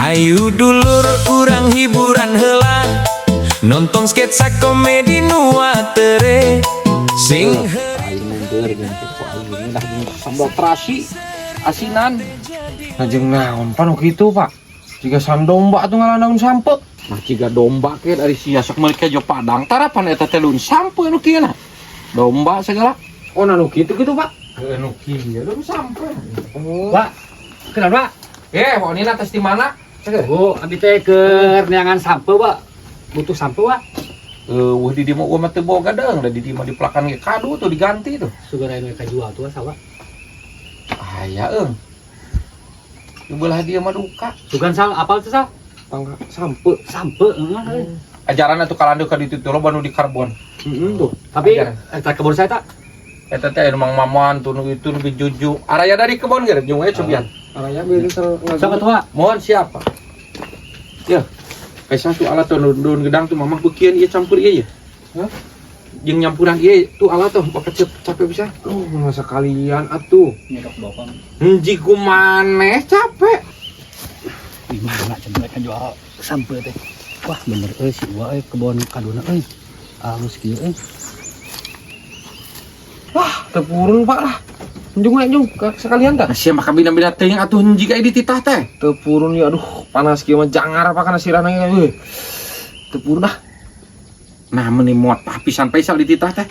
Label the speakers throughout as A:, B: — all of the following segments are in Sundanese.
A: Ayo dulur urang hiburan heula, nonton sketsa komedi nu atere sing
B: Aing mundur ganti ku aing ini dah sambal terasi asinan.
C: Ngajeng naon pan kitu, Pak? Jiga sandomba atuh ngalandaun sampe.
B: Nah, jiga domba ke dari sia sok meuli kejo Padang tarapan eta teh lun sampe nu kieu nah. Domba segala.
C: Oh, nanu kitu gitu, Pak?
B: Heuh, nu kieu lun sampe.
C: Oh.
D: Pak, kenal Pak?
B: Eh, pokoknya atas di mana?
D: Bu, abdi teh keur neangan sampe, Pak. Butuh sampe, Pak.
B: Wah, di dieu mah mah teu boga deung, da di dieu mah dipelakan ge kadu tuh diganti tuh.
D: Sugan aya nu kajual tuh sawa.
B: Aya eung. Di belah dieu mah duka.
D: Sugan sal, apal tuh sal?
C: Tangga sampe.
D: Sampe, heeh.
B: Ajaran atuh kalandeuk ka ditu teh loba nu di karbon.
C: Heeh tuh.
D: Tapi
B: Ajaran.
D: eta kebun saya tak.
B: Eta teh anu Mang Maman tuh nu itu nu juju. Araya dari kebon ge jeung we cobian.
C: Araya beureum sel
D: Sok atuh, Pak.
B: Mohon siapa? Ya. Kayak satu alat tuh daun gedang tuh mamah bekian ieu campur ieu ya.
C: Hah?
B: Jeung nyampuran ieu tuh alat tuh bapak capek bisa.
C: Oh, masa kalian atuh.
D: Nyedok bokong.
B: Hiji ku maneh capek.
D: Di mana cenah mereka jual sampe teh. Wah, bener euy si Uwa euy kebon kaduna euy. Alus kieu euy.
C: Wah, teu purun, Pak lah. Njung we, njung sekalian tah.
B: Nah, sia mah kabina-bina teuing atuh hiji ka dititah teh.
C: Teu purun ya, aduh, panas kieu mah jangar apa kana sirahna ge euy. Teu purun ah.
B: Nah, meuni motah pisan paisal dititah teh.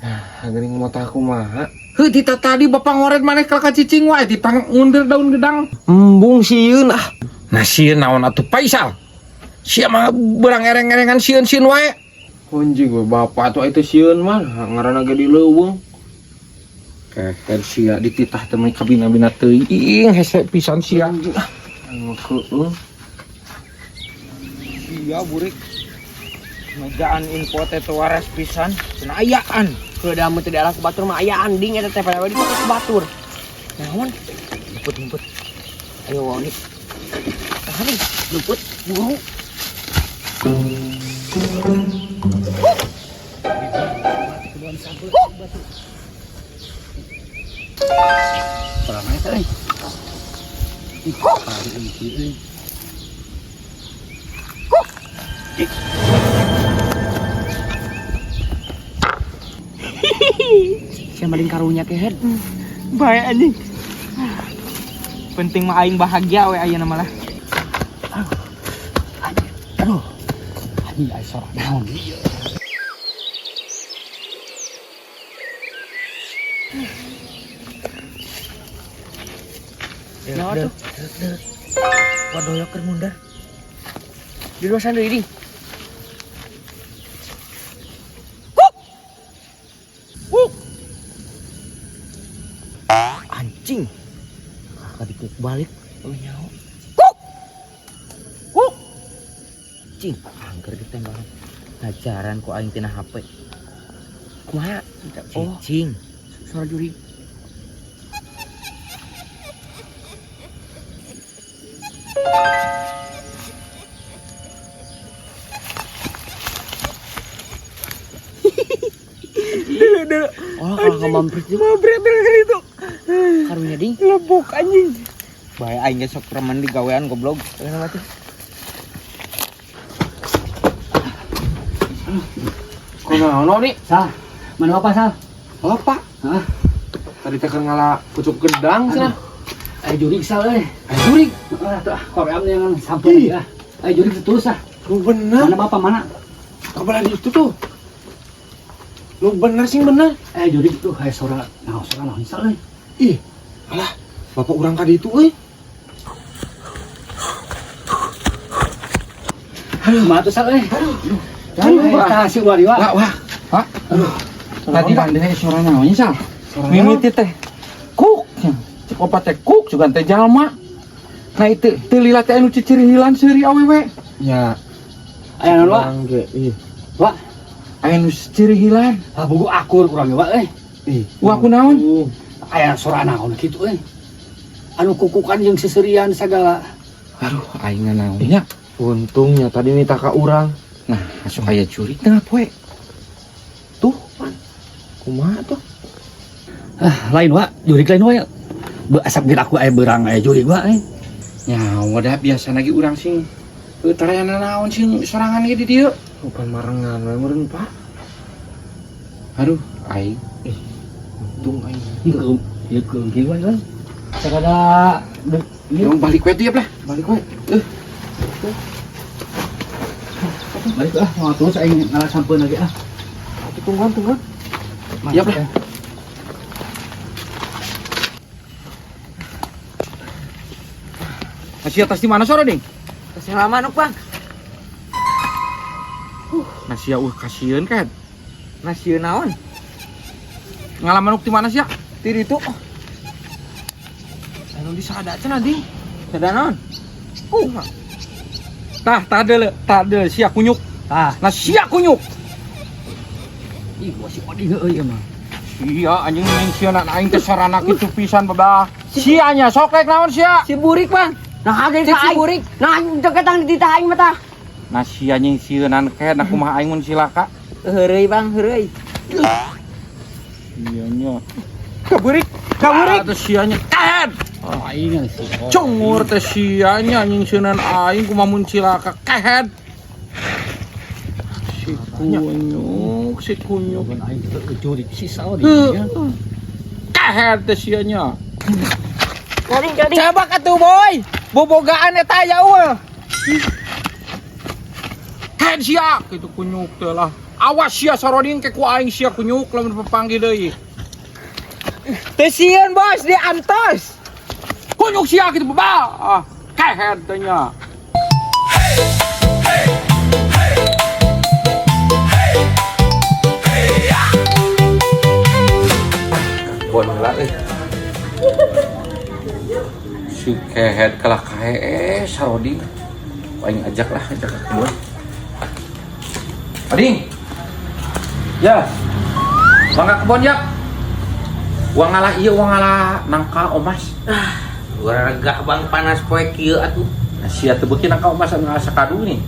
C: Nah, geuning motah kumaha?
B: Heuh, titah tadi bapak ngoret maneh ka cicing wae titah ngundir daun gedang.
C: Embung sieun ah.
B: Nah, sieun naon atuh paisal? Sia mah berang ereng-erengan sieun-sieun wae.
C: Anjing we bapak tuh itu sieun mah ngaranna ge di leuweung.
B: Keker sia dititah teh meuni kabina-bina teuing hese pisan sia.
C: Ah, keueung.
E: Iya burik. Mejaan info teh teu waras pisan, cenah ayaan.
F: Kedah mun teu diarah ku batur mah aya anding eta teh pada di ku batur. Naon?
E: Luput luput.
F: Ayo wae. Tahan nih, luput buru.
D: Kebon sampe batu. Perang eta euy. Ih, kali euy kieu euy.
F: Sia maling karunya kehed.
E: Bae anjing. Penting mah aing bahagia we ayeuna mah lah.
D: Aduh. Anjing aya sora naon ieu.
F: Naon tuh?
E: Waduh keur mundar.
F: Di luar sana deui ding.
E: Anjing. Kakak dikuk balik. Oh nyaho. Kuk. Anjing, angker ditembakan. Ajaran ku aing tina HP.
F: Kumaha? Oh,
E: Cicing.
F: suara juri. Oh, kalau kamu mampir juga.
E: Mampir terus itu.
F: Karunya ding.
E: Lebok anjing. Bae aing ge sok remen di gawean goblok.
F: Kenapa tuh?
C: Kunaon nih?
D: Sal, mana Bapak Sal?
C: Oh, Pak.
D: Hah?
C: Tadi teh keur ngala pucuk gedang cenah.
D: Aya jurig sal euy.
C: Aya jurig.
D: Heeh, atuh ah, koream yang sampe ya. Aya jurig terus ah.
C: Lu bener.
D: Mana Bapak mana?
C: Kabelah itu tuh. Lu bener sih bener.
D: Aya jurig tuh aya sora naon sora naon sal euy.
C: Ih, alah, bapak urang ka ditu euy.
D: Aduh, mah atuh sal euy.
C: Aduh,
D: Aduh,
C: Pak.
D: tah si Uwa Dewa.
B: Wah, wah. Pak. Aduh. Tadi randeh suara naon sal? Mimiti teh kuk. Cek opat teh kuk sugan teh jalma. Nah itu teu lila teh anu cicirihilan seuri awewe.
C: Ya,
D: Aya naon, Wak?
C: urang ge. Ih,
D: Wak,
B: Aya nu cicirihilan.
D: ah buku akur urang ge, Wak euy.
C: ih.
B: Wah, kunaon?
D: Aya sora naon kitu euy. Anu kukukan jeung seserian sagala.
B: Aduh, aing naon nya.
C: Untungnya tadi nita ka urang.
B: Nah, asup aya jurig tengah poe.
C: Tuh, pan. Kumaha tuh?
D: Ah, lain Wak, jurig lain Wak. Be asap geus aku aya beurang aya jurig Wak euy.
B: Nyawa dah biasa lagi urang sing tarayana naon sing sorangan ge di dieu.
C: Bukan marengan we meureun, Pak.
B: Aduh, aing.
C: Untung aing.
D: Ieu keung wae kan. Sakada
B: Yang balik we tuh ya lah, balik we.
D: Balik ah, mau terus aing ngalah sampeun lagi ah.
C: Atuh tungguan, tungguan.
B: Yap lah. Nasi atas di mana sore, Ding?
F: Kasih lama nuk bang.
B: Nasi ya kasieun kan.
E: Nasi naon?
B: Ngalaman di mana sih ya?
E: Tiri itu. Anu disada cenah ding. Sada naon?
B: Tah, tade tade sia kunyuk.
D: Tah,
B: Nah sia kunyuk.
D: ih gua si Oding heueuy emang.
B: Sia anjing main sia nak aing teh sarana kitu pisan babah. Sia nya sok rek naon sia?
F: Si burik bang.
E: Nah,
F: Cek si burik.
E: Nah, deketang dititah aing mah tah.
B: Nah sia anjing sieunan kehed nah kumaha aing mun silaka.
F: Heureuy bang, heureuy.
B: Sia nya. Kaburik, kaburik. Teh sia nya kehed.
D: Oh, aing si.
B: Cungur teh sia nya anjing sieunan aing kumaha mun cilaka kehed. Si kunyuk, si kunyuk.
D: Bukan aing heueuy jurik si Oding. Ya.
B: Kehed teh sia nya.
F: Gading, gading.
E: Cabak atuh boy. Bobogaan eta ya eueuh.
B: Kehed sia kitu kunyuk teh lah. Awas sia saroding ke ku aing sia kunyuk lamun papanggih deui.
E: Teu sieun bos diantos.
B: Kunyuk sia kitu baba. Ah, kehed teh nya. Kebon heula euy. Si kehed kalah kae saroding. Aing ajak lah, ajak ke kebun. Ading. Ya. Mangga kebon ya. Uang ngalah ieu, uang ngalah nangka omas.
E: Regah bang panas poe kieu atuh.
B: Nah, sia teu beuki nangka omas anu asa kadu nih.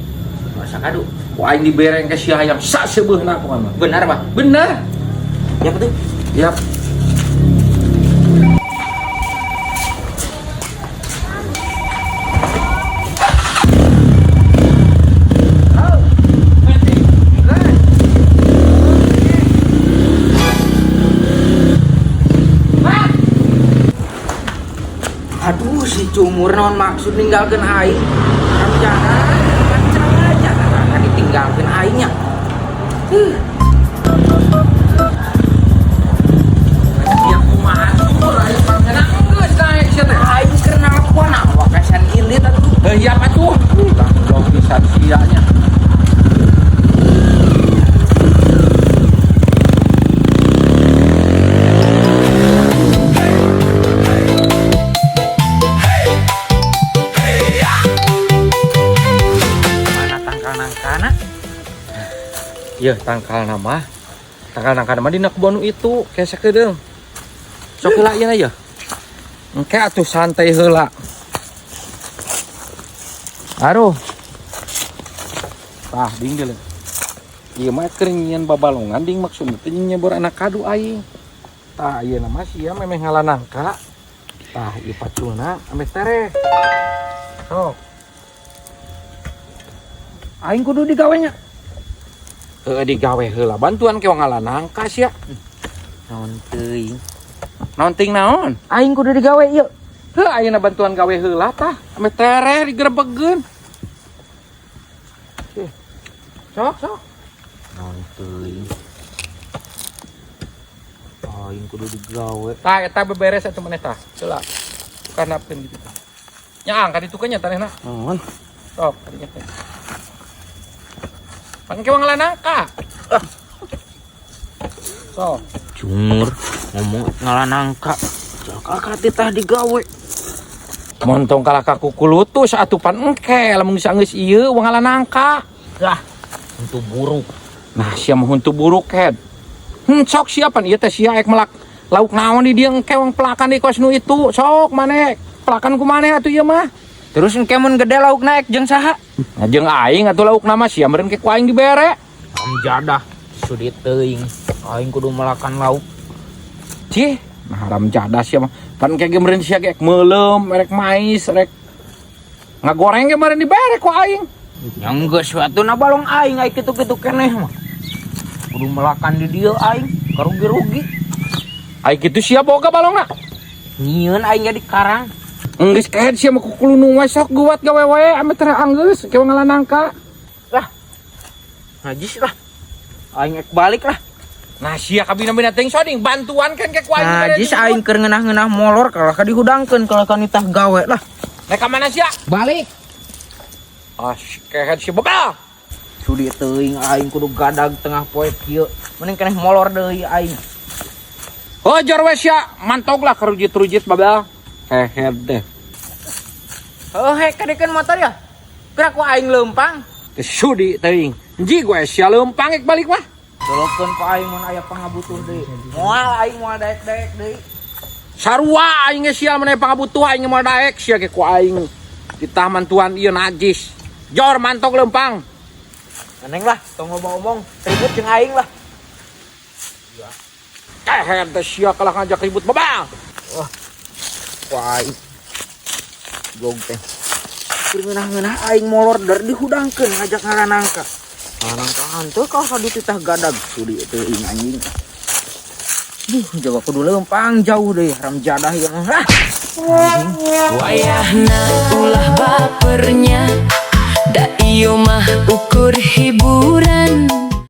E: Masa kadu.
B: Ku aing dibereng ke sia hayam sak seubeuhna pokona mah.
E: Benar bang.
B: Bener.
E: Ya betul.
B: Yap.
E: Aduh si cumur naon maksud ninggalkeun aing. Ramjana, jangan ditinggalkeun aingnya.
B: Ya kumaha cumur aing pangena geus naek sia teh.
E: Aing keur nelpon awak kasan ilit atuh.
B: Heuh yap atuh. Tanggung pisan sia nya.
E: Mana tangkal nangkana?
B: Yeuh tangkal nama. Tangkal nangka nama dina kebon itu kayak sakedeung. Sok heula ieu ya. Engke atuh santai heula. Aduh. Tah ding deuleu. Ieu mah keur nyieun babalongan ding maksudna teh nyebor anak kadu aing. Tah ieu mah sia memeh ngala nangka. Tah ieu paculna ameh tereh. Sok. Aing kudu digawe nya. Heuh digawe heula bantuan ke ngala nangka sia.
E: Naon teuing?
B: Naon ting naon?
E: Aing kudu digawe ieu.
B: Heuh ayeuna bantuan gawe heula tah ame tereh digerebegeun. Sok sok.
E: Naon teuing? Aing kudu digawe.
B: Tah eta beberes atuh maneh tah. Heula. Kanapkeun gitu tah. Nya angkat itu nya tanehna.
E: Naon?
B: Sok kadinya teh. Pan ke ngala nangka. Sok.
E: Cumur ngomong ngala nangka. Jaka titah digawe.
B: Montong kalah ka kukulutus atuh pan engke lamun geus anggeus ieu ngala nangka.
E: Lah, untuk buruk.
B: Nah, sia mah huntu buruk head. Sok sia pan ieu teh sia ek melak lauk naon di dieu engke wong pelakan di kos nu itu. Sok maneh pelakan ku maneh atuh ieu mah.
E: Terus engke mun gede lauk naik jeung saha?
B: Nah, jeung aing atuh lauk nama sia meureun ke ku aing dibere.
E: Amjadah sudit teuing. Aing kudu melakan lauk.
B: Cih, nah haram jadah sia mah. Pan engke ge meureun sia ge ek meuleum, rek mais, rek Ngagoreng ge meureun dibere ku aing.
E: Yang geus we atuh na balong aing ai kitu-kitu keneh mah. Kudu melakan di dieu aing, karugi-rugi.
B: Ai kitu sia boga balongna.
E: Nyieun aing ge di karang.
B: Enggeus kehed sia mah kukulunung we sok guat gawe wae ame teh anggeus kewa ngalanangka.
E: Lah. Najis lah. Aing ek balik lah.
B: Nah sia kabina-bina teuing soding bantuan kan ke ku aing dibere
E: Najis
B: jemput.
E: Aing keur ngeunah-ngeunah molor kalah ka dihudangkeun kalah ka nitah gawe lah.
B: Rek ka mana sia?
E: Balik.
B: Ah, kehed sia bebel.
E: Sudi teuing aing kudu gadag tengah poe kieu. Mending keneh molor deui aing.
B: Oh, jor we sia, mantog lah kerujit-rujit babel. Kehed deh.
E: Heuh hek kadekeun motor ya. Geura ku aing leumpang.
B: Teu sudi teuing. Ji gue sia leumpang ek balik mah.
E: Dolokeun ku aing mun aya pangabutuh deui. Moal aing moal daek-daek deui.
B: Sarua aing ge sia mun aya pangabutuh aing moal daek sia ge ku aing. Ditah mantuan ieu najis. Jor mantog leumpang.
E: Aneng lah, tong loba omong, ribut jeung aing lah.
B: Kehed teh sia kalah ngajak ribut babel.
E: Wah, aing. Goblok teh. Keur ngeunah-ngeunah aing molor der dihudangkeun ngajak ngaranangka. Ngaranangka henteu kalah ka dititah gadag sudi teuing anjing. Duh, jaga kudu leumpang jauh deui haram jadah ieu mah. Lah.
A: Wayahna ulah bapernya. Da ieu mah ukur hiburan.